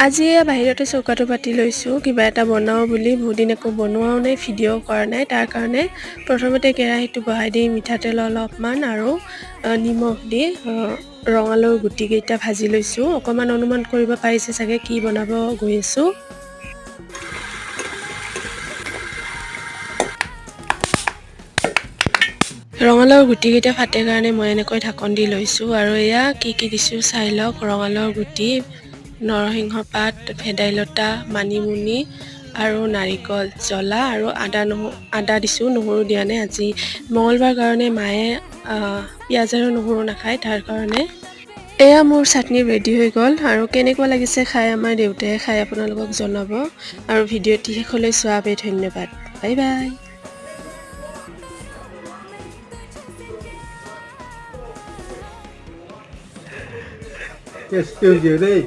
আজি এয়া বাহিৰতে চৌকাটো পাতি লৈছোঁ, কিবা এটা বনাওঁ বুলি। বহুত দিন একো বনোৱাও নাই, ভিডিঅ' কৰা নাই, তাৰ কাৰণে প্ৰথমতে কেৰাহীটো বহাই দি মিঠাতেল অলপমান আৰু নিমখ দি ৰঙালাওৰ গুটিকেইটা ভাজি লৈছোঁ। অকণমান অনুমান কৰিব পাৰিছে চাগে কি বনাব গৈ আছোঁ। ৰঙালাওৰ গুটিকেইটা ফাটে কাৰণে মই এনেকৈ ঢাকন দি লৈছোঁ। আৰু এয়া কি কি দিছোঁ চাই লওক। ৰঙালাওৰ গুটি, নৰসিংহ পাত, ভেদাইলতা, মানিমুনি আৰু নাৰিকল, জ্বলা আৰু আদা নহৰু, আদা দিছোঁ, নহৰু দিয়া নাই। আজি মঙলবাৰ কাৰণে মায়ে পিঁয়াজ আৰু নহৰু নাখায়, তাৰ কাৰণে। এয়া মোৰ চাটনি ৰেডি হৈ গ'ল। আৰু কেনেকুৱা লাগিছে খাই আমাৰ দেউতাই খাই আপোনালোকক জনাব। আৰু ভিডিঅ'টি শেষলৈ চোৱাৰ বাবে ধন্যবাদ। Bye bye. Tasty হৈছে দেই।